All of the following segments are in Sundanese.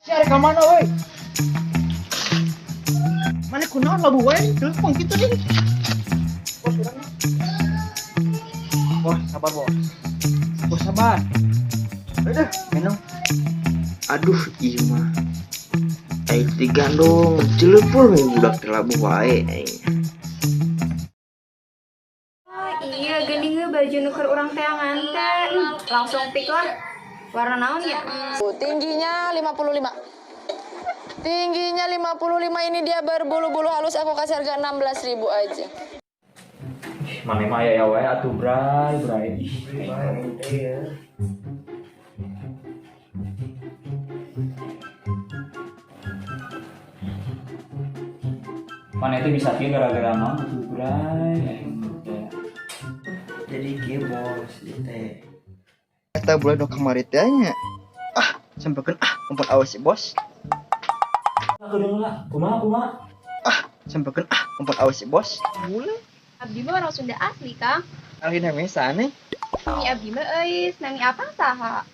Sia ka mana euy? Mana kunaon labuh wae telepon kitu ding. Bos urang mah. Bos, sabar bos. Bos sabar. Udah, minum. Aduh, ieu mah. Aing digandong cileupeuh nih budak teh labuh wae aing. Oh, iya, geuning ge baju nu keur urang teangan teh. Langsung pik lah. Warna naon ya? Tingginya 55. Tingginya 55, ini dia berbulu-bulu halus, aku kasih harga 16.000 aja. Maneh mah aya wae atuh, Bray, Bray. Ih, Aing teh ya. Maneh teh bisa kieu gara-gara naon atuh, Bray? Aing teh. Jadi kieu bos, ieu teh. Eta bulan nu kamari teh nya. Ah, sampeukeun ah, ngumpul awas si bos. Kedeung lah. Kumaha kumaha? Ah, sampeukeun ah, ngumpul awas si bos. Bule. Abdi mah orang Sunda asli, Kang. Alina mesa nih. Nami abdi mah Euis, nami apa saha?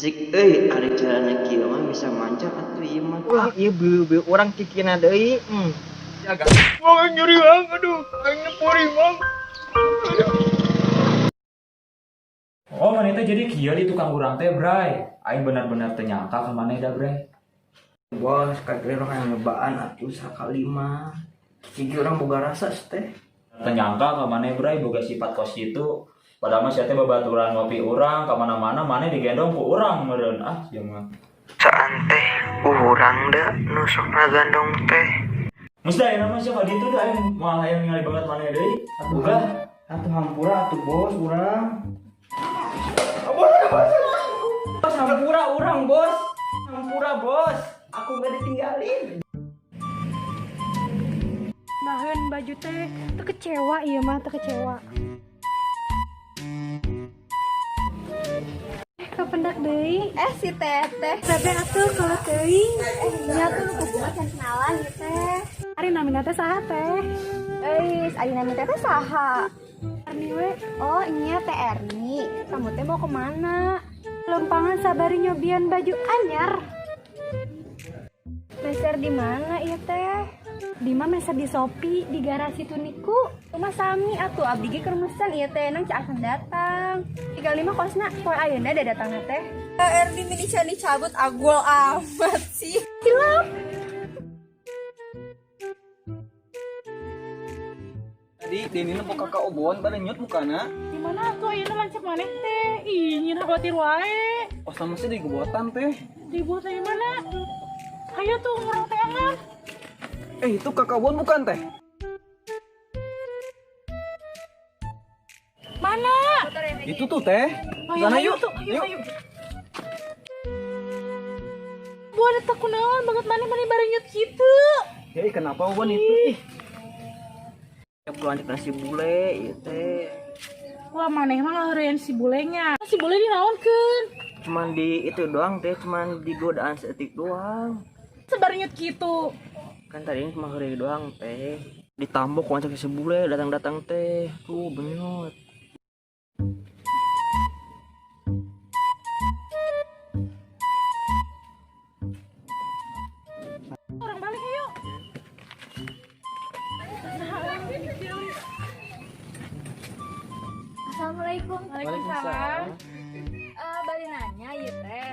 Cik euy, ari carana kieu mah bisa mancar atuh ieu mah. Ulah ieu beu-beu urang kikina deui. Jaga. Mang nyeri mang, aduh, aing nepuri mang. Oh, maneh teh jadi kieu di tukang urang teh, Bray. Aing benar-benar teu nyangka ka maneh da, Bray. Bos, kagak orang yang nyobaan atuh sakali mah. Cik urang boga rasa teh. Teu nyangka ka maneh, Bray, boga sifat kos kitu. Padahal mah sia teh babaturan ngopi urang ka mana-mana maneh digendong ku urang meureun. Ah, sia mah. Saan teh urang da nu sok ngagandong teh. Geus da ayeuna mah sia ka ditu da aing moal hayang ningali banget maneh deui. Atuh gah. Atuh hampura atuh bos urang. Bos, bos, bos, hampura urang bos. Hampura bos. Aku nggak ditinggalin. Nahan baju teh, teu kecewa ieu mah, teu kecewa. Eh, kapendak deui. Eh, si Teteh. Teteh atuh kalau teuing. Eh, nya tuh nu kumaha can kenalan ieu teh. Ari namina teh saha teh? Euis, ari nami Teteh saha? Erni we. Oh, nya Teh Erni. Kamu teh mau kemana? Lempangan sabari nyobian baju anyar. Meser di mana ieu teh? Di mah meser di Shopee, di garasi Tuniku. Rumah sami atuh abdi ge keur mesen ieu teh nang akan datang. 35 kosna poe ayeuna da datangna teh. Erni mini can dicabut agul amat sih. Hilap. Tadi Denny nempo kakak obon pada nyut mukana. Di mana tuh ayeuna lanceuk maneh teh? Ih, nyeun khawatir wae. Oh sama sih di gebotan teh. Di bawah di mana? Hayo tuh ngurang teangan. Eh itu kakak obon bukan teh? Mana? Itu tuh teh. Oh, ya, Sana hayo yuk. tuh, hayo, Yuk. hayo. Buat eta kunaon banget maneh maneh barenyut kitu. Ya ih, kenapa obon itu? Ih. Ya lanjut nasi bule ieu teh. Wah, maneh mah ngaheureun si bulenya. Si bule dinaonkeun? Cuman di itu doang teh, cuman di godaan seetik doang. Sebarenyut kitu. Kan tadi ini cuma heureuy doang teh. Ditambok ku si bule datang-datang teh. Tuh benyot. Orang balik ayo. Assalamualaikum. Waalaikumsalam. Eh, bari nanya ieu teh.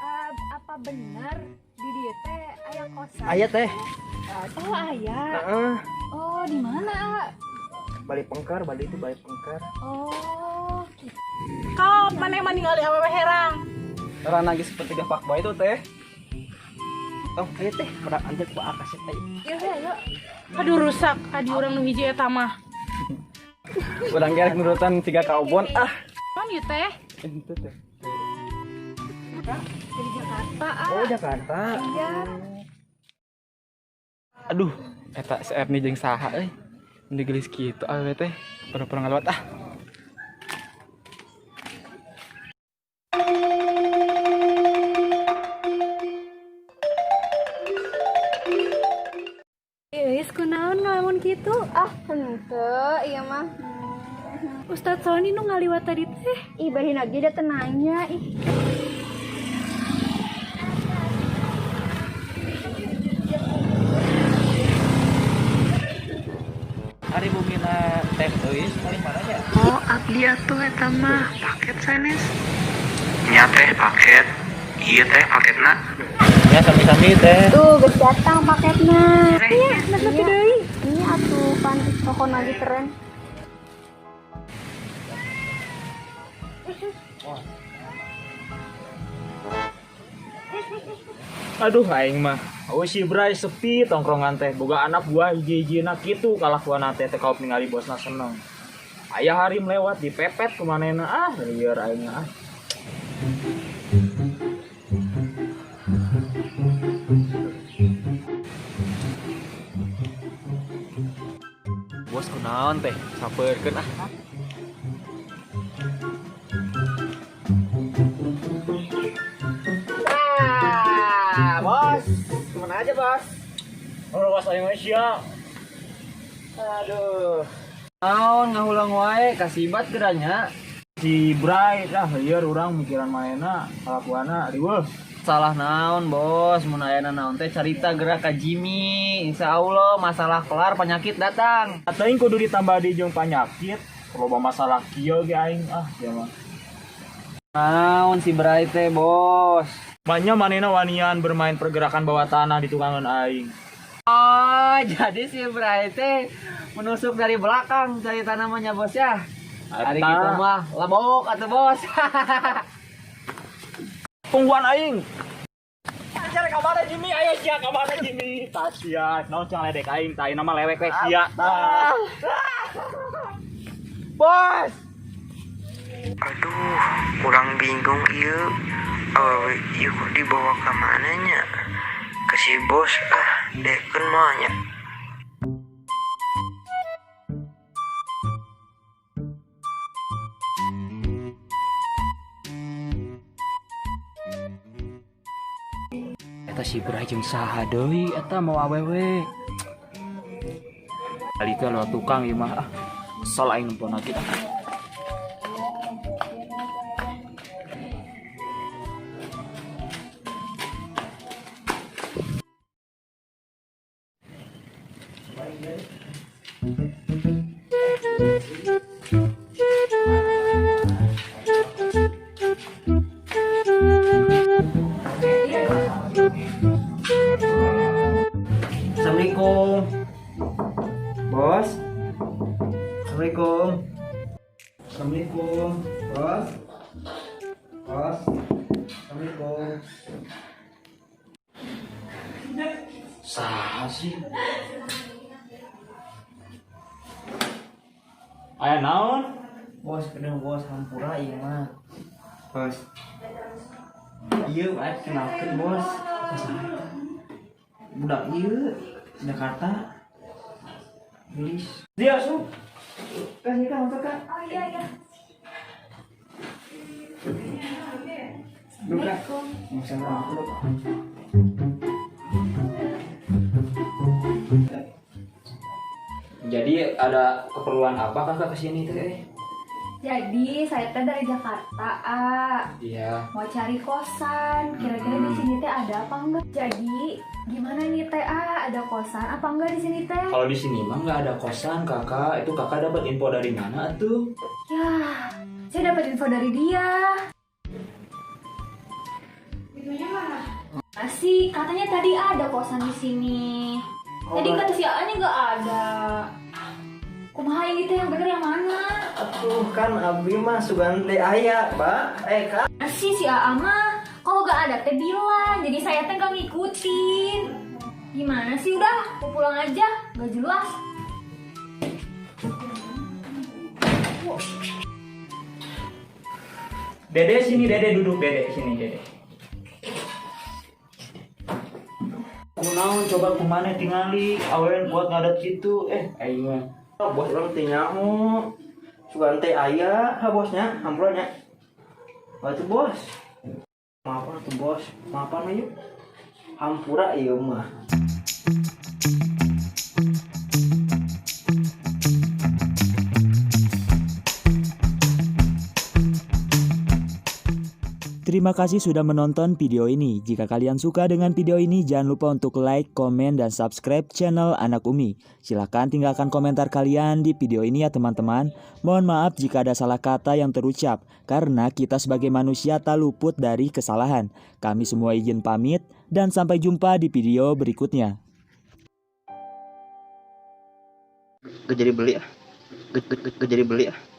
Eh, apa benar di dieu teh aya kosan? Aya teh. Oh, aya. Heeh. Oh, di mana? Balik pengkar, balik itu balik pengkar. Oh, gitu. Kau maneh mah ningali awewe herang. Orang lagi seperti pak boy itu teh. Oh, ayo teh, pada antar ku akasih teh. Yuk, yuk. Aduh rusak, adi urang nu hiji eta mah. Urang gerek nurutan tiga kaobon ah. Naon ieu teh? Itu teh. Dari Jakarta, ah. Oh, Jakarta. Iya. Aduh, eta si Erni jeung saha euy. Meni geulis kitu awewe teh. Pura-pura ngalewat ah. Euis kunaon ngalamun kitu? Ah, henteu ieu mah. Ustadz Sony nu ngaliwat tadi teh. Ih, bari lagi da teu nanya ih. Ari bumina teh Euis paling mana ya? Oh, abdi atuh eta mah paket sanes. Nya teh paket. Iya teh paketna. Ya sami-sami teh. Tuh, geus datang paketna. Iya, nah nepi deui. Ini atuh pan toko lagi keren. Aduh aing mah. Oh si Bray sepi tongkrongan teh boga anak buah hiji-hijina kitu kalakuan teh teh kaop ningali bosna seneng. Aya hari melewat dipepet ku manehna, ah lieur aing ah. Bos kunaon teh? Sapeurkeun ah. Ah, bos. Kemana aja, bos? Oh, was aing mah sia. Aduh. Naon ngahulang wae kasibat geranya. Si Bray lah lieur urang mikiran manehna kalakuanna riweuh. Salah naon, bos? Mun aya naon teh carita gerak ka Jimmy. Insya Allah masalah kelar penyakit datang. Aing kudu ditambah di jeung panyakit. Loba masalah kieu ge aing ah sia mah. Naon si Bray teh, bos? Maknya manehna wanian bermain pergerakan bawah tanah di tukangan aing. Oh, jadi si Bray teh menusuk dari belakang cerita namanya, bos ya. Hari Eta. gitu mah labok atuh, bos. Tungguan aing. Cari kamana Jimmy, ayo sia kamana Jimmy. Tas sia, naon cenah ledek aing, tah nama lewek we sia. Tah. Bos. Aduh, kurang bingung ieu. Awewe ieu kok dibawa ka mana nya? Ke si bos ah, dekeun mah nya. Eta si Bray jeung saha deui eta mau awewe. Kali teh lewat tukang ieu mah ah. Kesel aing nempona kita. Assalamualaikum. Bos. Assalamualaikum. Assalamualaikum. Bos. Bos. Assalamualaikum. Saha sih? Aya naon? Bos, kena bos hampura ieu mah. Bos. Ieu bae kenalkeun bos. Budak ieu Jakarta. Gelis. Dia su. Kasih kak, masuk kak. Oh iya iya. Duduk kak. Mau sama aku duduk. Jadi ada keperluan apa kakak kesini teh? Jadi saya teh dari Jakarta, A. Iya. Mau cari kosan. Kira-kira di sini teh ada apa enggak? Jadi gimana nih teh A? Ada kosan apa enggak di sini teh? Kalau di sini mah nggak ada kosan kakak. Itu kakak dapat info dari mana tuh? Ya, saya dapat info dari dia. Itunya mana? Masih, katanya tadi ada kosan di sini. Tadi kata si A-nya nggak ada. Kumaha ini teh yang bener yang mana? Atuh kan abi mah sugan teh aya, Pak. Kak. Masih si AA mah kalau nggak ada teh bilang, jadi saya teh nggak ngikutin. Gimana sih udah, mau pulang aja, nggak jelas. Dede sini, Dede duduk, Dede sini, Dede. Kunaon coba kumane tingali awewe kuat ngadat kitu aing mah. Bos urang teh nyaho. Sugan teh aya, ha bosnya, hampura nya. Batu bos. Maafan atuh bos, maafan ayo. Hampura ieu mah. Terima kasih sudah menonton video ini. Jika kalian suka dengan video ini, jangan lupa untuk like, komen, dan subscribe channel Anak Umi. Silahkan tinggalkan komentar kalian di video ini ya, teman-teman. Mohon maaf jika ada salah kata yang terucap, karena kita sebagai manusia tak luput dari kesalahan. Kami semua izin pamit, dan sampai jumpa di video berikutnya. Gak jadi beli ah. Gak jadi beli ah.